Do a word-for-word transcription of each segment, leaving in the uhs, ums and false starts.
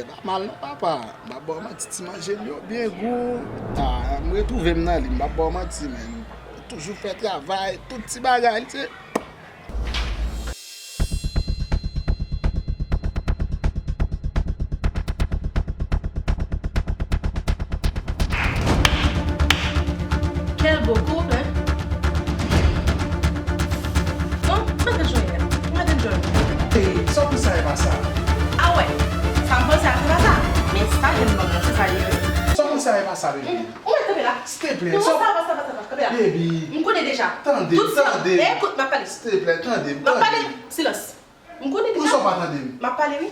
Pa mal non, papa. M p ap ba w manti, ti manje l yo byen gou. Ah, m retwouve m nan li, m p ap ba w manti, men. Toujou fè travay, tout ti bagay, li se. Quel beau couple, hein? Non, mete jwenn, mete jwenn. Hey, sa w panse a e pa sa? Ah ouais, sa m panse a se pa sa. Men sa jèn nonm nan, se sa li ye. Sa w panse a e pa sa, baby? Ou mèt kanpe la. S'il te plaît, non, sa, sa, sa, sa, sa, kanpe la. Baby. M konnen deja. Tande, tande. Tout sa, eh, koute, m ap pale. S'il te plaît, tande, tande. M ap pale. Silans. M konnen deja. Poukisa w pa tande m? M ap pale, wi.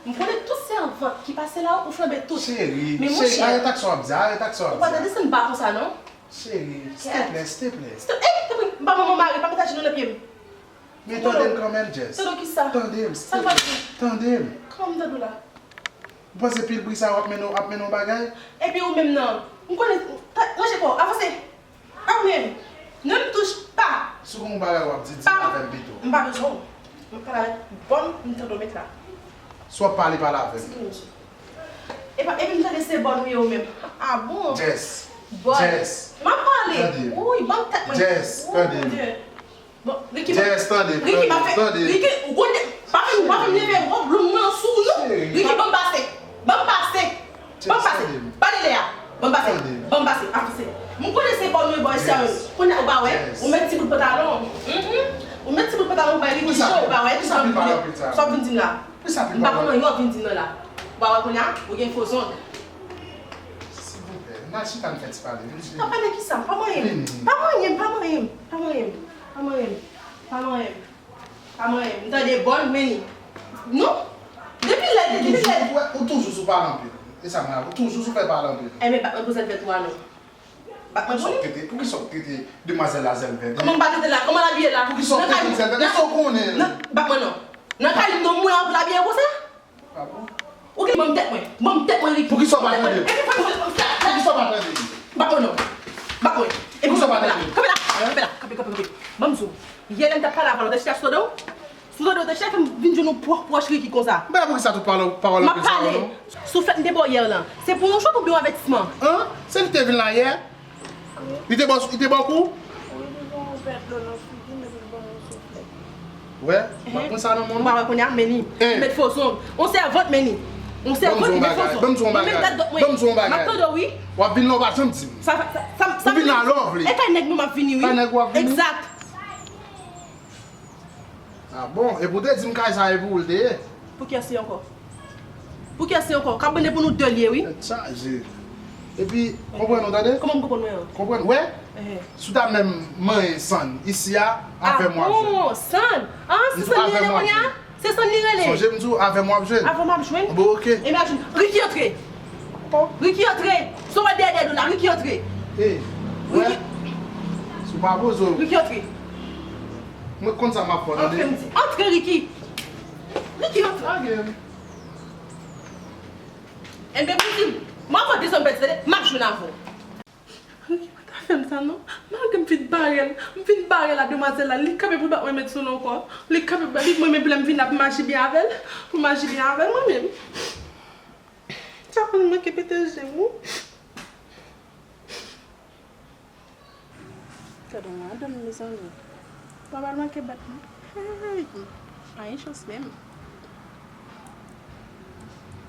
M konnen tout sèvant ki pase la, ou flanbe tout. Cheri, men cheri, monchè, arèt ak sa w ap di a, arèt ak sa w ap di a. Ou pa ta desann ba konsa, non. Cheri, s'il te plaît, s'il te plaît. S'il te, eh, tanpri, m pa manman mari, pa met ajenou nan pye m. Men tande m kanmenm, Jess. Tande w kisa? Tande m, s'il te plaît. Tande m. Kòman m tande w la? Ou panse pil bri sa yo ap mennen w, ap mennen w bagay? Epi ou menm nan, m konnen, ta, ranje kò w, avanse. A ou menm, non m touch pa. Si w gen yon bagay w ap di, di l avè m pito. M pa bezwen w. M ap pale avèk bòn, m tande w met la. Si w ap pale, pale avè m. Epa, epi m tande se bòn ou ye ou menm. Ah bon? Jess. Bòn. Jess. M ap pale. Tande. Wouy, ban m tèt mwen. Jess, tande. Wouy, Bondye. Bon, Ricky, Jess, tande, Ricky, tande, pa fè, tande. Ricky, ou konnen, pa fè, pa fè m leve wòb long mwen an sou ou, non. Cheri. Ricky, ban m pase. Ban m pase. Ban m pase. Jess, tande m. Pa de lè a. Ban m pase. Tande m. Ban m pase. Avanse. M konnen se bò nou ye, bò serye. Jess. Kounye a, ou pa wè? Jess. Ou met ti bout pantalon. Mhm. Ou met ti bout pantalon, ou bay Ricky cho, ou pa wè? Poukisa pil pale anpil sa? Sa w vin di m la. Poukisa pil pale? M pa konn anyen w ap vin di m nan la. Ou pa wè kounye a? Ou gen fo zong. Silvouplè, n al chita n fè ti pale. Vin chita. Nan pale kisa? Pa manyen m. Vini. Pa manyen m, pa manyen m, pa manyen m, pa manyen m, pa manyen m. Pa manyen m. M tande bòn, men li. Non. Depi lè, depi lè. Ou toujou sou, ou toujou sou pale anpil. E sa m rale, ou toujou sou fè pale anpil. Enben, bat mwen pou zèlvèt ou a non. Bat mwen pou li. Poukisa w trete, poukisa w trete demwazèl la zèlvèt? Kòman m pa trete la? Kòman l abiye la? Poukisa w trete l zèlvèt? Èske w konnen? Nan, bat mwen non. Nan kay non mwen an pou l abiye konsa? Ah bon? Ou gen ban m tèt mwen. Ban m tèt mwen, Ricky. Poukisa w pa tande m? Epi fò m fè konsa. Poukisa w pa tande m? Bat mwen non. Bat mwen. Epi kanpe la. Kanpe la. Kanpe la. Kanpe, kanpe, kanpe. Ban m di w. Yè lè m t ap pale avè w, w te chita sou do w? Sou do w te chita fè m vin jwenn ou pwòch, pwòch Ricky konsa. M pa wè poukisa tout pawòl, pawòl anpil sa yo non. Souflèt m te ba w yè lan. Se pou yon chòt oubyen yon avètisman? An? Se li ki te vin la yè? Li te ba w, li te ba w kou? Wi, li ban yon vè dlo nan figi m epi l ban m yon souflèt. Wè? M ap pran sa nan men w non. Ou pa wè kounye a, men li. Li met fo zong. Yon sèvant, men li. Yon sèvant, li met fo zong. Ban m di w yon bagay. Ban m di w yon bagay. Ban m di w yon bagay. M ap tande w, wi. W ap vin la, w pa janm di m. Sa, sa, sa, sa. Ou vin la lè w vle. E kay nèg nou m ap vini, wi. Kay nèg w ap vini? Egzak. Ah bon? Epi w te di m kay sa e pou ou l te ye? Pou kiyès li ankò? Pou kiyès li ankò? K ap bande pou nou de l ye, wi. Tèt chaje. Epi, konprann ou, tande? Kòman m konprann mwen an? Konprann, wè? Ehe. Si w ta menm manyen Sann isi a, avè m w ap jwenn. Ah bon, Sann? Ah, se Sann li rele kounye a? Se Sann li rele? Sonje m di w, avè m w ap jwenn. Avè m w ap jwenn? Bon, ok. Imajine, Ricky antre. Ricky antre. Si w wè dèyè dèyè do la, Ricky antre. Ey, wè? Ricky. Si w pa poze w. Ricky antre. Mwen konn sa m ap fè w, tande? Antre, m di. Antre, Ricky. Ricky, antre. Lage m. Enben, pou di m, mwen fè de zòn pèdi, tande? M ap jwenn avè w. Ricky pa ta fè m sa, non. Malgre m fin bare l, m fin bare l a demwazèl la, li kanpe pou l bat mwen met sou l ankò. Li kanpe pou l bat, li mwen menm pou lè m vin la pou m aji byen avè l, pou m aji byen avè l, mwen menm. Sa konn manke pete je m, wi. Gade yon madanm, mezanmi. Papa l manke bat mwen. Hey! Pa gen chans menm.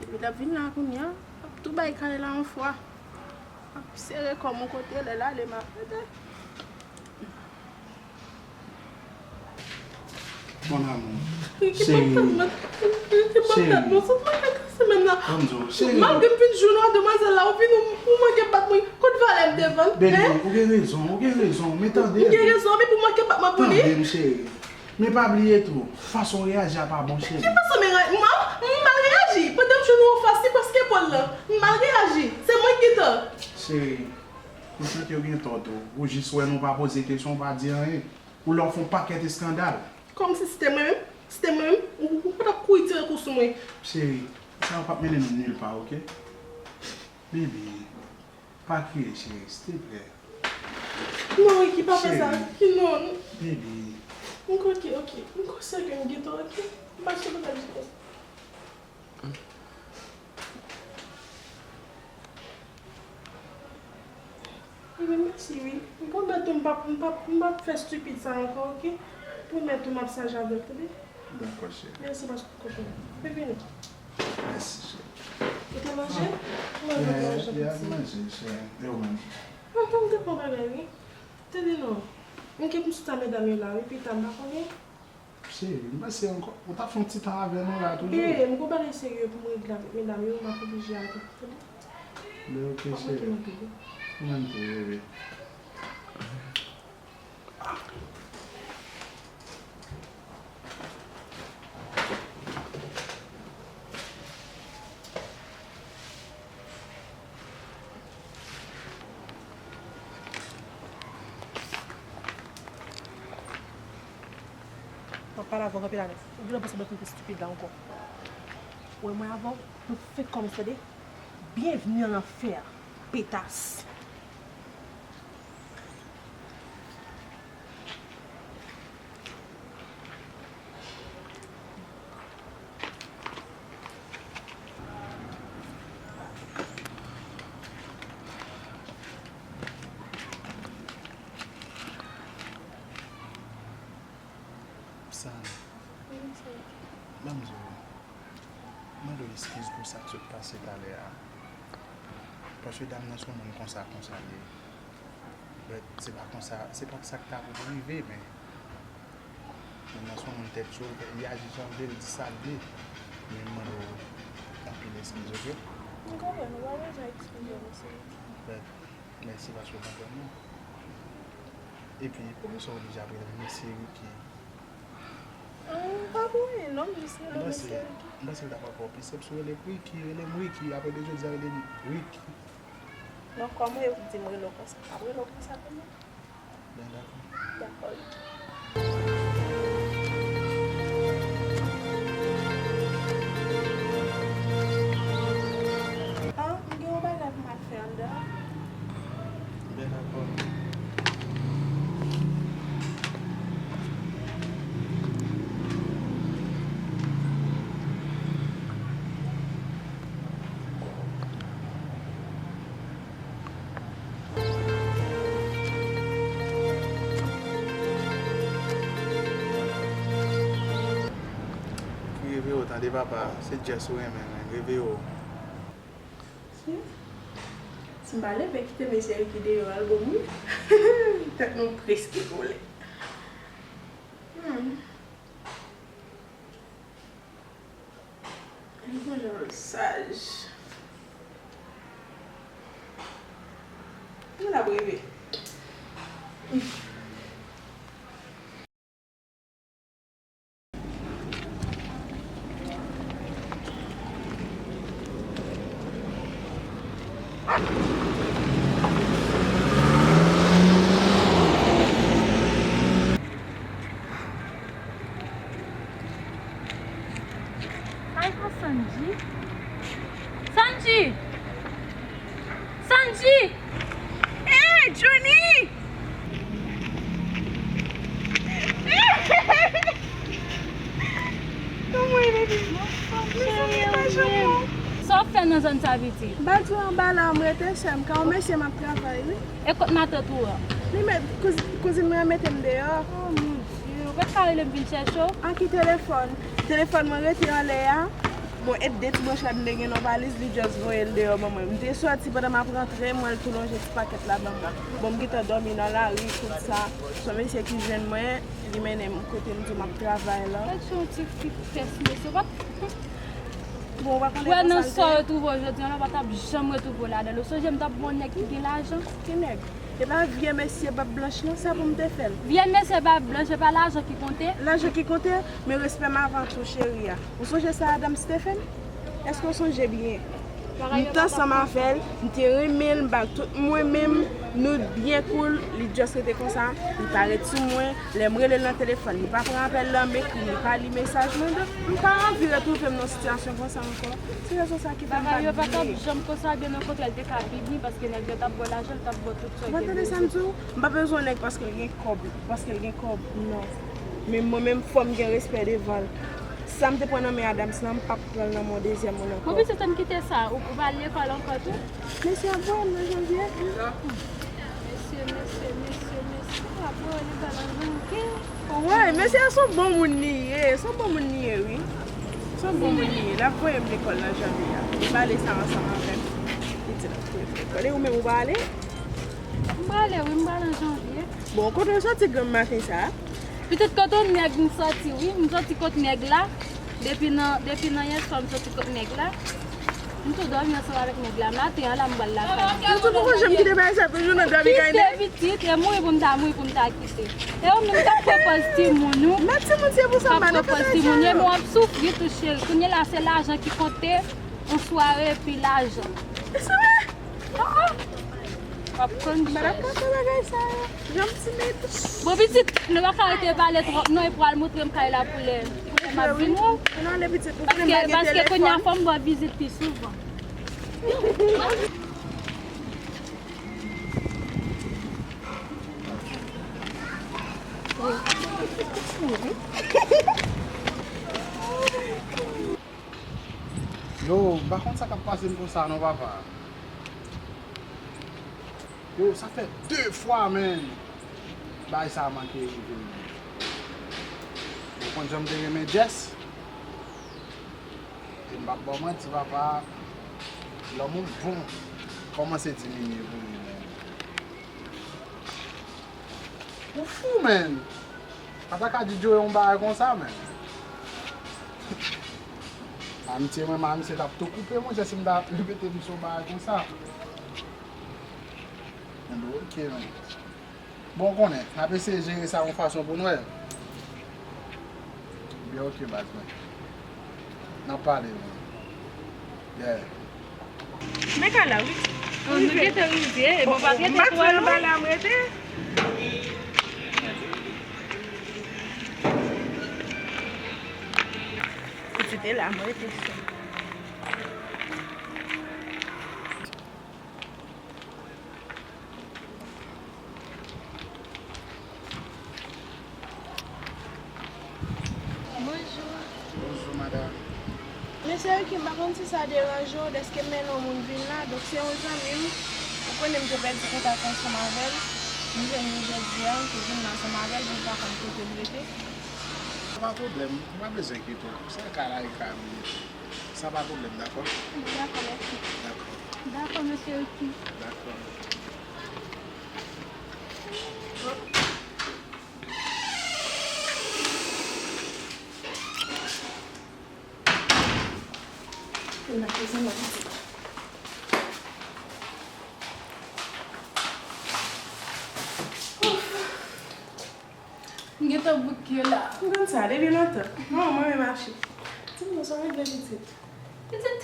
Epi l ap vin la kounye a, l ap tou bay kale la yon fwa. Ap sere kò m yon kote, lè l ale m ap rete. Mon amour. Cheri. Cheri. Ban m di w, cheri. Malgre m fin jwenn yon demwazèl la, ou vin ou, ou manke bat mwen. Kot valè m devan l? Baby, ou gen rezon, ou gen rezon. Men tande. Ou gen rezon, men pou manke bat mwen pou li. Tande m, cheri. Men pa bliye tou, fason w reyaji a pa bon, cheri. Ki fason m reyaji? M, m mal reyaji. Pandan m jwenn ou anfas, li prèske epòl lan. M mal reyaji. Se mwen ki gen tò. Cheri, m santi w gen tò tou. Ou jis wè nou pa poze kesyon, ou pa di anyen. Ou la w fè yon pakèt eskandal. Kòmsi se te mwen menm? Se te mwen menm? Ou, ou pa t ap kouri tire kou sou mwen. Cheri, sa yo p ap mennen nou nil pa, oke? Baby, pa kriye, cheri, silvouplè. Non, Ricky, pa fè sa. Cheri. Ricky, non. Baby. M kwè ke, oke. M kwè se ke m gen tò, oke? M pa sou bagay jete. Wi, mèsi, wi. M pwomèt ou, m p ap, m p ap, m p ap fè stipid sa ankò, oke? M pwomèt ou, m ap saj avè l, tande? Dakò, cheri. Mèsi paske w konprann. Mwen vini. Mèsi, cheri. Ou te manje? Ou manje, manje, pitit? Manje, cheri. E ou menm? Mwen, mwen te pran bagay, wi. Tande non. M gen pou m sot a medam yo la, wi, pita, m pa konnen. Cheri, m panse ankò, ou t ap fè yon ti tan avè nou la toujou. Bebe, m gon bagay serye pou m regle avèk medam yo, m ap oblije ale, tande? Bebe, ok, cheri. Ou menm tou, bebe. M ap pale avè w kanpe la nèt. Ou genlè panse mwen konn pi stipid la ankò. Ou wè mwen avè w, nou fenk kòmanse tande. Byenvni an lanfè, petas. San, ban m di w, mande w eskiz pou sa k sot pase talè a. Paske dam nan se yon moun konsa, konsa l ye. But se pa konsa, se pa sa k ta pou rive, men moun nan se yon moun tèt cho, li aji jan l vle, li di sa l vle. Men m mande w anpil eskiz, oke? M konprann, ou pa bezwen eskize m, mesye. But mèsi paske w konprann mwen. Epi, poukisa w oblije ap rele m mesye Ricky? M pa pou anyen, non, m jis rele w mesye Ricky. M panse l t ap ankò pi senp si w rele m Ricky, rele m Ricky, apre de jodi a rele m Ricky. Non, kòman yo di m rele w konsa? M ap rele w konsa kounye a. Ben, dakò. Dakò, Ricky. Ah, m gen yon bagay pou m al fè anndan an. Ben, dakò. Ki reveye w tande papa, se Jess ou renmen, men reveye w. Si m pa leve kite mesye Ricky deyò al bon moun, tèt nou prèske kole. Hmm. Li gon jan l saj. Mwen ap reve. Ay, pa Sanji. Sanji! Sanji! Hey, Johnny! Kòman w ye, baby? Mezanmi, pa janm bon. Sa w ap fè nan zòn sa, pitit? M pa di w anba la, m rete sè m. Ka yon mesye m ap travay, wi. E kot matant ou an? Li met, kouz-, kouzin mwen an mete m deyò. Oh, mon Dieu. Ou pa t ka rele m vin chèche w? An ki telefòn? Telefòn mwen rete anlè a. Bon, e de ti branch la m te gen nan valiz, li just voye l deyò ban mwen. M te sòti, pandan m ap rantre, m wè l tou lonje ti pakèt la ban mwen. Bon, m gentan dòmi nan lari, tout sa. Se yon mesye ki jwenn mwen, li mennen m kote m di w m ap travay la. Gad jan yon ti fi fès, mesye, w pa t... Bon, ou pa konnen wè nan sa w retwouve w jodi a la, ou pa t ap janm retwouve w ladan l. Ou sonje m t ap bon nèg ki gen lajan? Ki nèg? E pa vye mesye bab blanch lan, sa pou m te fè l? Vye mesye bab blanch, e pa lajan ki konte? Lajan ki konte, men respè m avan tou, cheri a. Ou sonje sa Adam Stephen? Èske w sonje byen? M t ansanm avè l, m te renmen l, m ba l tout mwen menm, nou t byen cool, li just rete konsa, li pa ret sou mwen. Lè m rele l nan telefòn, li pa pran apèl lan, m ekri, li pa li mesaj mwen, donk m pa anvi retwouve m nan sitiyasyon konsa ankò. Se rezon sa ki fè m pa vle. Bagay yo pa t ap janm konsa, byen okontrè, l te ka pi byen, paske nèg yo t ap ba w lajan, l t ap ba w tout sa w te bezwen. Ou pa tande sa m di w? M pa bezwen nèg paske l gen kòb, paske l gen kòb, non. Men mwen menm, fò m gen respè devan l. Sa m te pran nan men Adams lan, m p ap pran l nan men yon dezyèm moun ankò. Bon, pitit, ann kite sa. Ou, ou pa al lekòl ankò tou? Mesye ap voye m nan janvye. Mesye, mesye, mesye, w ap voye lekòl an janvye. Wi, mesye a se yon bon moun li ye, se yon bon moun li ye, wi. Se yon bon moun li ye, l ap voye m lekòl nan janvye a. Li pale sa ansanm avè m. Li di l ap voye m lekòl. E ou menm, ou pa ale? M prale, wi, m prale an janvye. Bon, kote w soti granm maten sa a? Pitit, kote yon nèg m soti, wi. M soti kot nèg la. Depi nan, depi nan yèswa, m soti kot nèg la. M tou dòmi ansanm avèk nèg la. Maten an la, m pral lakay mwen. Ou tou poko janm kite bagay sa, toujou nan dòmi kay nèg. Kite pitit, e mouri pou m ta mouri pou m ta kite. E ou menm k ap pran pòz timoun ou. Mèt timoun se pou sa, k ap pran pòz timoun, e mwen w ap soufri tou, cheri. Kounye la, se lajan ki konte, yon sware epi lajan. E sa vre? Ah, ah. W ap konn chèch. Madanm pa fè bagay sa yo. Janm timid. Bon, pitit, nou pa ka rete pale twòp non, epi w al montre m kay la pou lè, pou lè m ap vin wè w. Ann ale, pitit, ou konnen m pa gen telefòn. Paske, paske kounye a fò m ba w vizit pi souvan. Yo, m pa konn sa k ap pase m konsa non, papa. Yo, sa fè de fwa, menn. Bagay sa a manke rive m. Ou konn jan m te renmen Jess? E m p ap ba w manti, papa. Lanmou bon kòmanse diminye pou li, menn. Ou fou, menn. Pa ta ka di Joe yon bagay konsa, menn. Amtye mwen, amtye t ap tou koupe, monchè, si m ta repete misye yon bagay konsa. Enben, oke, menn. Bon, w konnen, n ap eseye jere sa yon fason pou n wè. Byen, oke, baz mwen. N ap pale, man. Yeah. Men kay la, wi. Oh, nou gentan rive. Bon, pa rete twò lwen. Ba la m rete. Pitit e la, m rete sou. Bonjou. Bonjou, madanm. Mesye Ricky, m pa konn si sa deranje w, dèske m mennen yon moun vin la, donk se yon zanmi m. Ou konnen m te pèdi kontak ansanm avè l. M jwenn li jodi a, m te vin la ansanm avè l, men m pa konn kote l rete. Sa pa pwoblèm, ou pa bezwen enkyete w. Sa kay la, e kay mwen ye. Sa pa pwoblèm, dakò? Dakò, mèsi. Dakò. Dakò, mesye Ricky. Dakò. Ou nan prizon nan pitit. M gentan bouke la. M konn sa depi lontan. Manman mwen mache. Di m non, sa regle pitit. Pitit,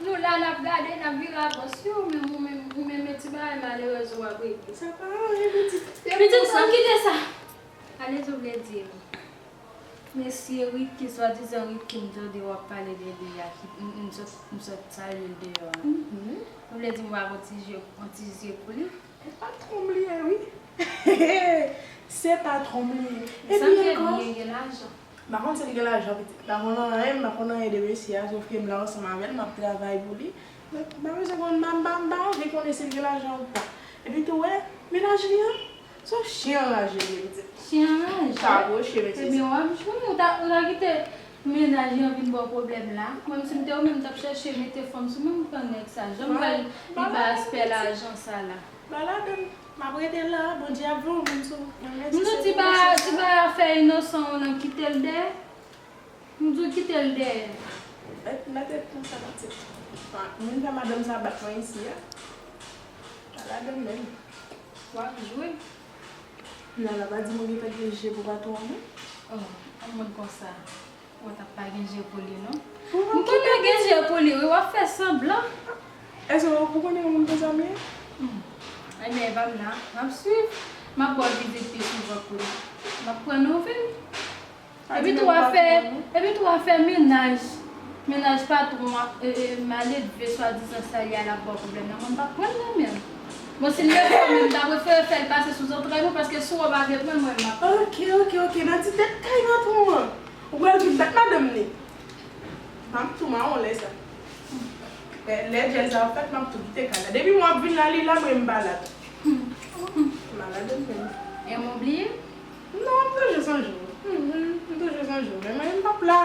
nou la, n ap gade, n ap vire avans, wi, ou menm, ou menm, ou menm, e ti bagay malerèz ou ap regle. Sa pa anyen, pitit. Pitit, ann kite sa. Ale, sa w vle di m. Mesye Ricky, swadizan Ricky, m tande w ap pale de li a, ki, m, m sot, m sot salye l deyò a. Mhm. Ou vle di m w ap yon ti je, yon ti zye pou li? E patwon m li ye, wi. Se patwon m li ye. Epi ankò, m pa konn si l gen lajan, pitit. M pa konn anyen, m pa konn anyen de mesye a, sòf ke m la ansanm avè l, m ap travay pou li. Donk, m pa bezwen konn, m pa, m pa, m pa anvi konnen si l gen lajan ou pa. Epi tou, wè, mennaj li an, se yon chen anraje li ye, pitit. Chen anraje? Pa pwoche, mesye. Ebyen, w ap jwenn, ou ta, ou ta kite mennaj li an vin ba w pwoblèm la. Mwen, si m te ou menm, m t ap chèche mete fòm sou mwen, m pran nèg sa. Jan m wè l, li ba aspè lajan sa la. Ba ladan, m ap rete la, Bondye ap voye w moun sou mwen, mèsi. M di ti ba, ti ba afè inosan w lan, kite l dèyè. M di w kite l dèyè. Mèt, mèt ret konsa, pitit. Moun fè madanm sa bat mwen isi a. Ba ladan menm. W ap jwe. Lala pa di mwen gentan gen je pou patwon an, non? Oh, yon moun konsa. Ou t ap pa gen je pou li, non. M konnen w gen je pou li, wi, w ap fè sanblan. Èske ou konnen yon moun konsa m ye? Hmm. Ebyen, e pa m nan, m ap swiv. M ap ba w vizit pi souvan pou li. M ap pran nouvèl. Epi tou w ap fè, epi tou w ap fè mennaj. Mennaj patwon an, e, e, maledve swadizan sa li a, l ap ba w pwoblèm nan. Mwen m p ap pran l nan men l. Bon, si l leve w menm, m ta prefere fè l pase sou zantray mwen, paske si w pa vle pran l, mwen m ap pran l. Oke, oke, oke. Nan ti tèt kay patwon an. Ou pral vin bat madanm li. M ap tou mawon lè sa. Lè, lè djèl sa ap fèt, m ap tou kite kay la. Depi m wè w ap vin la, li la, mwen m pa la. Malad menm. E m oubliye? Non, m toujou sonje w. Mhm, m toujou sonje w. Men mwen, m p ap la.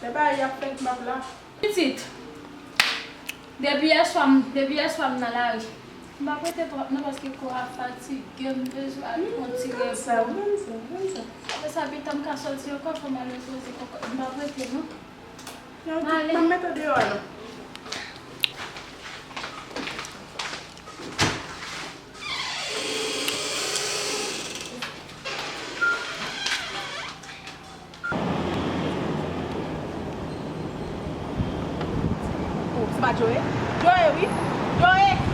Lè bagay ap fèt, m p ap la. Pitit, depi yèswa m, depi yèswa m nan lari. M p ap rete twòp non, paske kò a fatige, m bezwen al fè yon ti repo. Konn sa, konn sa, konn sa. Apre sa, pita m ka sòti ankò, fò m al repoze kò, m p ap rete non. Mwen ale. M ap mete w deyò a non. Oh, se pa Joe? Joe, wi. Joe!